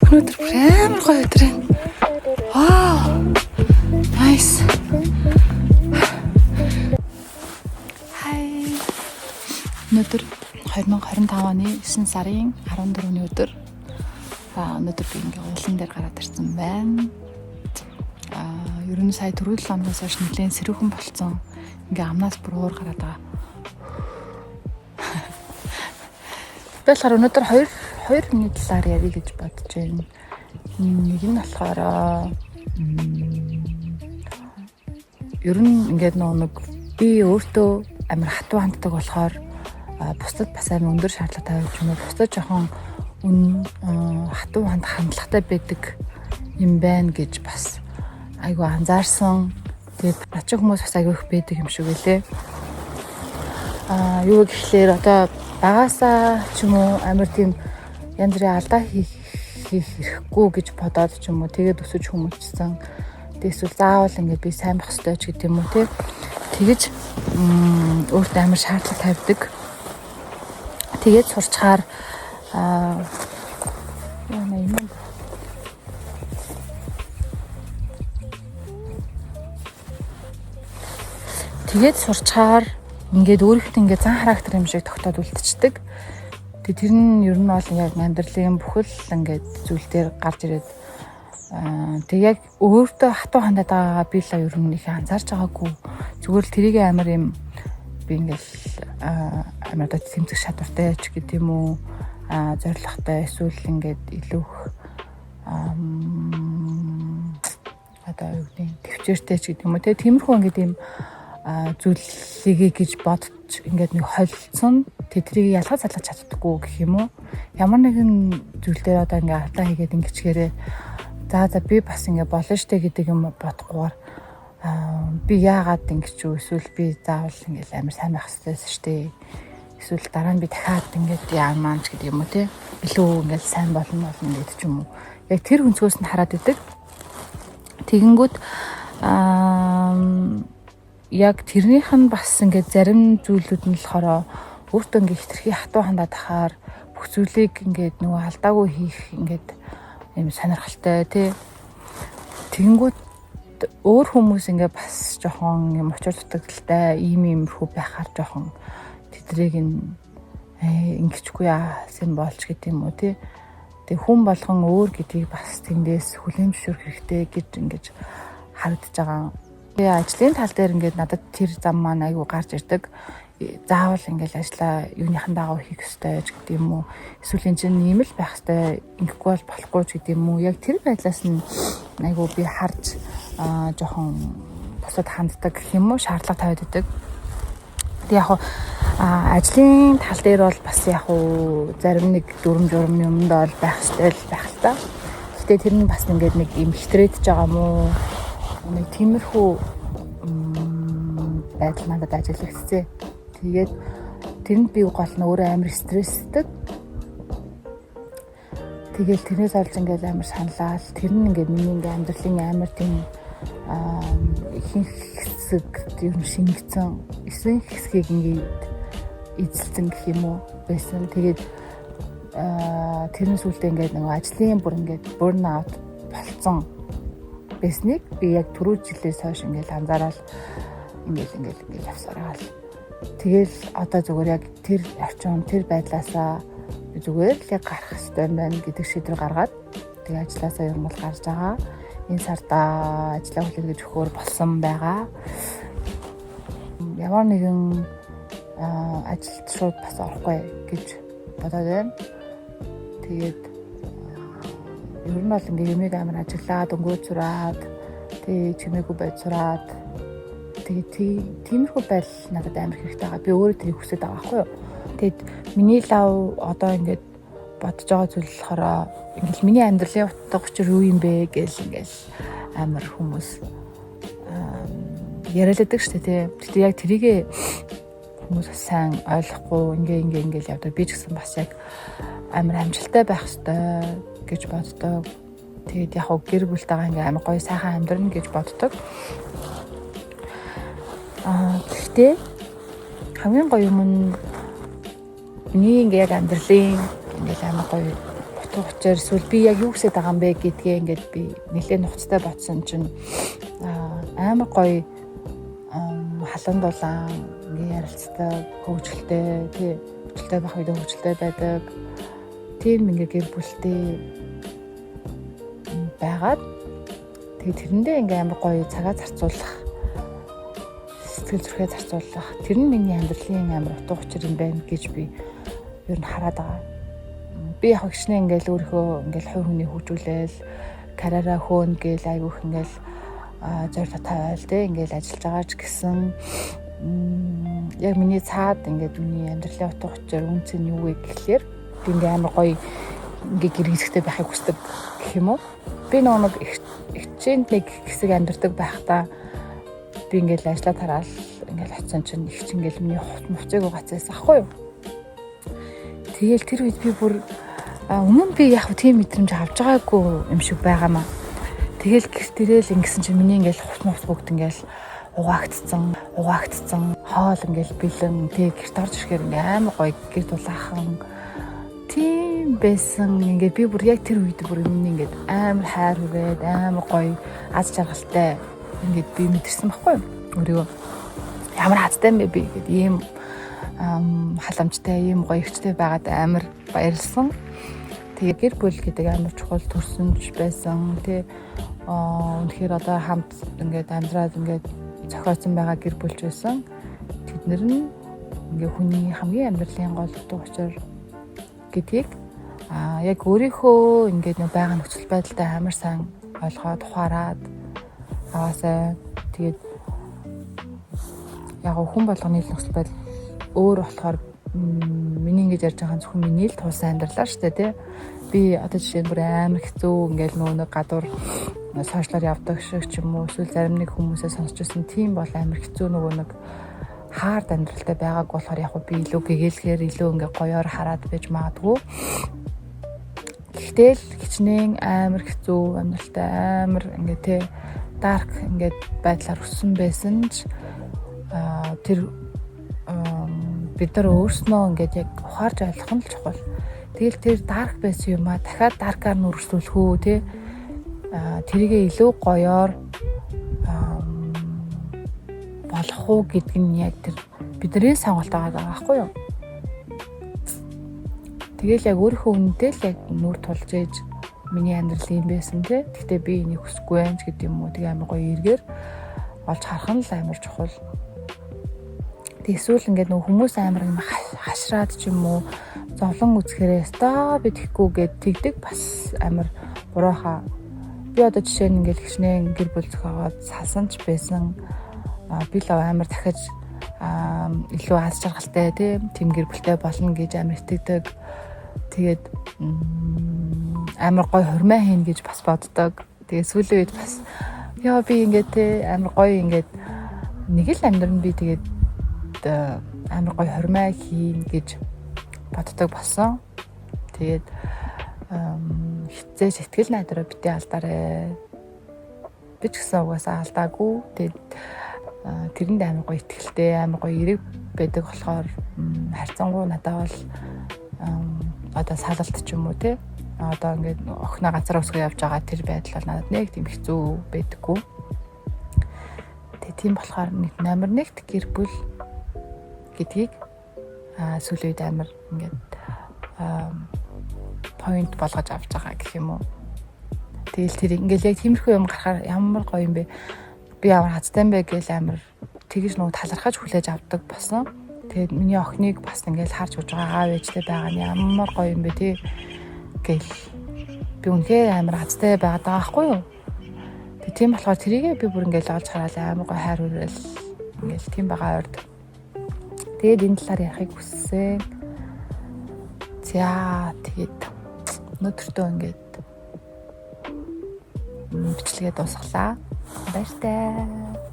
Өнөөдөр бүр амар гоё өдөр байна. Вау. Nice. Hi. Өнөөдөр 2025 оны 9 сарын 14-ний өдөр. Өнөөдөр би ингээ уулан дээр гараад ирсэн байна. Ер нь сая түрүү 7 хоногоос хойш нэлээд сэрүүхэн болцсон. Ингээ амнаас бүр уур гараад байгаа. Би болохоор өнөөдөр хоёр хүний талаар ярих гэж бодож байна. Нэг нь болохоор ер нь ингээд нэг би өөртөө амар хатуу ханддаг болохоор бусдад бас амар өндөр шаардлага тавьж юм уу? Бусдад жоохон хатуу хандах хандлагатай байдаг юм байна гэж бас айгүй анзаарсан. Тэгээд начин хүмүүс бас айгүй их байдаг юм шиг үлээ. Юу гэхлээр одоо багасаа ч юм уу амар тийм янз бүрийн алдаа хийх хэрэггүй гэж бодоод ч юм уу тэгээд өсөж хүмүүжсэн. Тэгээд эсвэл заавал ингээд би сайн байх ёстой ч гэдэг юм уу тий. Тэгэж өөртөө амар шаардлага тавьдаг. Тэгээд сурчхаар юм. Тэгээд сурчхаар ингээд өөрийнхөө ингээд зан характер юм шиг тогтоод үлдчихдэг. Тэгээд тэр нь ер нь бол яг амьдралын бүхэл ингээд зүйл дээр гарч ирээд тэг яг өөртөө хатуу хандаад байгаагаа би л ер нь их анзаарч байгаагүй. Зүгээр л тэрийг амар юм би ингээд амар одоо тэмцэх чадвартай ч гэдэг юм уу, зоригтой эсвэл ингээд илүү их одоо юу гэдэг төвчээртэй ч гэдэг юм уу те. Тиймэрхүү ингээд юм зүйлийг гэж бодож ингээд нэг холилдсон. Тэрийг ялгаж салгаж чаддаггүй гэх юм уу. Ямар нэгэн зүйл дээр одоо ингээд алдаа хийгээд ингэчгээрээ за би бас ингээд болно штэ гэдэг юм бодохгүйгээр би яагаад ингэж үү, эсвэл би заавал ингээд амар сайн байх ёстой штэ. Эсвэл дараа нь би дахиад ингээд яамаа ч гэдэг юм уу те. Илүү ингээд сайн болно гэдэг ч юм уу. Яг тэр өнцгөөс нь хараад идэг. Тэгэнгүүт яг тэрнийх нь бас ингээд зарим зүйлүүд нь болохоор өөртөө ингээд хитрхи хатуу хандаад тахаар бүх зүйлийг ингээд нөгөө алдаагүй хийх ингээд юм сонирхолтой тий. Тэгэнгүүт өөр хүмүүс ингээд бас жоохон юм учир дутагдaltaй ийм иймэрхүү байхаар жоохон тэдрийг нь ингэчгүй яасан болж гэдэг юм уу тий. Тэг хүн болгон өөр гэдгийг бас тэндээс хүлээн зөвшөөрөх хэрэгтэй гэж ингэж харагдаж байгаа. Тэгээ ажлын тал дээр ингээд надад тэр зам маань айгүй гарч ирдэг. Заавал ингээд ажлаа юуныхан дагуу хийх ёстой ч гэдэг юм уу. Эсвэл энэ чинь ийм л байх ёстой, ингэхгүй бол болохгүй ч гэдэг юм уу. Яг тэр байдлаас нь айгүй би харж жоохон бусад ханддаг гэх юм уу, шаардлага тавиад идэг. Тэг яг хуу ажлын тал дээр бол бас яг хуу зарим нэг дүрм журм юмд бол байх ёстой л байх л та. Гэтэ тэр нь бас ингээд нэг юм хитрээдж байгаа юм уу? Нэг тиймэрхүү байдал надад ажиглагдцээ. Тэгээд тэрэнд би гол нь өөрөө амар стресстэй. Тэгэл тэрнээс олж ингээд амар саналал. Тэр нь ингээд миний ингээд амьдралын амар тийм ихэнх хэсэг ер нь шингэсэн, ихэнх хэсгийг ингээд эзэлсэн гэх юм уу байсан. Тэгээд тэрнээс үлдээ ингээд нөгөө ажлын бүр ингээд burn out болцсон байсныг би яг түрүү жилээс хойш ингээл анзаараад ингээл явсараа л. Тэгэл одоо зүгээр яг тэр орчин тэр байдлаасаа би зүгээр л яг гарах хэрэгтэй байна гэдэг шийдвэр гаргаад тэгээ ажлаасаа юм бол гарч байгаа. Энэ сарда ажлаа хүлээгэж өгөхөөр болсон байгаа. Ямар нэгэн ажилд шууд бас орохгүй гэж бодоод байна. Тэгээд ер нь бол ингээ юмыг амар ажиглаад, өнгөө зураад, тэгээ чимээгүй байж сураад тэгээ тиймэрхүү байдал надад амар хэрэгтэй байгаа. Би өөрөө тэрийг хүсэж байгаа байхгүй юу. Тэгээд миний лав одоо ингээд бодож байгаа зүйл болохоор ингээл миний амьдралын утга учир юу юм бэ гэл ингээл амар хүмүүс яриалдаг шүү дээ тий. Гэтэ яг тэрийг хүмүүс бас сайн ойлгохгүй ингээ ингээл явдаг. Би ч гэсэн бас яг амар амжилттай байх ёстой гэж боддог. Тэгээд яг хөө гэр бүлтэйгээ ингээ амар гоё сайхан амьдрна гэж боддог. Гэхдээ хамгийн гоё юм нь миний ингээ яг амьдралын ингээл амар гоё утга утга учир эсвэл би яг юу хүсэж байгаа юм бэ гэдгээ ингээд би нэлээд нухацтай бодсон чинь амар гоё халуун дулаан ингээ ярилцдаг, хөгжилтэй, тий, хөгжилтэй байх үед хөгжилтэй байдаг. Тийм ингээ гэр бүлтэй байгаад тэгээ тэрэндээ ингээ амар гоё цагаа зарцуулах, сэтгэл зүрхээ зарцуулах, тэр нь миний амьдралын амар утга учир юм байна гэж би ер нь хараад байгаа. Би яг хичнээн ингээл өөрийнхөө ингээл хувь хүний хөгжүүлээл, карьераа хөөн гээл айгүйх ингээл зорилго тавиал те ингээл ажиллаж байгаа ч гэсэн яг миний цаад ингээд миний амьдралын утга учир үнц нь юу вэ гэхлээр би ингээ амар гоё ингээ гэр хэсэгтэй байхыг хүсдэг гэх юм уу. Би нэг хичээнд нэг хэсэг амьдардаг байхдаа би ингээл ажиллаа тараал ингээл очисон чинь их чинь ингээл миний хувт мувцыг угаацсан ахгүй юу. Тэгээл тэр үед би бүр өмнө нь би яг тийм мэдрэмж авч байгаагүй юм шиг байгаамаа. Тэгээл гэрт ирээл ингэсэн чинь миний ингээл хувт мувц бүгд ингээл угаагдцсан, хоол ингээл бэлэн, тэг гэрт орж ирэхээр ингээ амар гоё гэр дулаахан тийм байсан. Ингээд би бүр яг тэр үед бүр миний ингээд амар хайр хүрээд амар гоё аз жаргалтай ингээд би мэдэрсэн байхгүй юу? Өөрийгөө ямар хазтай юм бэ би гээд ийм халамжтай, ийм гоё эгчтэй байгаад амар баярлсан. Тэгээ гэр бүл гэдэг амар чухал төрсөнч байсан. Тэ үнэхээр одоо хамт ингээд амьдраад ингээд зохиоцсон байгаа гэр бүлч байсан. Тэд нар нь ингээ хүний хамгийн амьдралын гол утга учир гэдгийг яг өөрийнхөө ингээд нэг байгаа нөхцөл байдалтай амар сайн ойлгоод ухаарад аваасай. Тэгээд яг хүн болгоны нөхцөл байдал өөр болохоор миний ингэж ярьж байгаа нь зөвхөн миний л тулсан амьдралаа шүү дээ, тий. Би одоо жишээ нь бүр амар хэцүү ингээл нөгөө нэг гадуур сошиалар явдаг шиг ч юм уу эсвэл зарим нэг хүмүүсээ сонсч байсан тийм бол амар хэцүү нөгөө нэг хаард амьдралтай байгааг болохоор яг би илүү гэгээлгээр илүү ингээ гоёор хараад байж магадгүй. Гэхдээ л хичнээн амар хэцүү амьдралтай амар ингээ тий дарк ингээд байдлаар өссөн байсан ч тэр бид нар өөрснөө ингээд яг ухаарч ойлгох нь л чухал. Тэгэл тэр дарк байсан юм а дахиад даркаар нүрсүүлэх үү тий тэрийгээ илүү гоёор болох уу гэдг нь яг тэр бидний сонголт байгаа байхгүй юу? Тэгэл яг өөрийнхөө үнэтэй л яг нүр тулж ээж миний амьдрал юм байсан тий. Гэхдээ би энийг хүсэхгүй байх ч гэдэг юм уу. Тэгээ амар гоё эргээр олж харах нь л амар чухал. Эсвэл ингээд нөгөө хүмүүс амар юм хашраад ч юм уу зовлон үзэхээрээ өстой би тэхгүй гэд тэгдэг бас амар буруу хаа. Би одоо жишээ нь ингээд хичнээн гэр бүл зохиогоод салсан ч байсан би л амар дахиж илүү аз жаргалтай тийм гэр бүлтэй болно гэж амар итгэдэг. Тэгээд амар гоё хурмаа хийнэ гэж бас боддог. Тэгээд сүүлийн үед бас яа би ингээд те амар гоё ингээд нэг л амьдран би тэгээд амар гоё хурмаа хийнэ гэж боддог болсон. Тэгээд хизээж сэтгэл найдвараа битээ алдаарэ. Би ч гэсэн угаасаа алдаагүй. Тэгээд тэрэнд амар гоё итгэлтэй, амар гоё эерэг байдаг болохоор харьцангуй надад бол одоо салалт ч юм уу те одоо ингээд охиноо газар өсгөө явж байгаа тэр байдал бол надад нэг тийм хэцүү байдаггүй. Тэгээ тийм болохоор нэг номер 1-т гэр бүл гэдгийг сүүлийн үед амар ингээд point болгож авч байгаа гэх юм уу. Тэгэл тэр ингээл яг тиймэрхүү юм гарахаар ямар гоё юм бэ? Би ямар хазтай юм бэ гэл амар тэгж нөгөө талархаж хүлээж авдаг болсон. Тэгээд миний охиныг бас ингээл харж өгж байгаа аав ээжтэй байгаа нь ямар гоё юм бэ тий гэл би үнэхээр амар хазтай байгаад байгаа байхгүй юу. Тэг тийм болохоор тэрийгээ би бүр ингээл олж хараад амар гоё хайр хүрэл ингээл тийм байгаа ойрд. Тэгээд энэ талаар ярихыг хүссэн. За тэгээд өнөөдөртөө ингээд бичлэгээ дуусгалаа. Баяртай.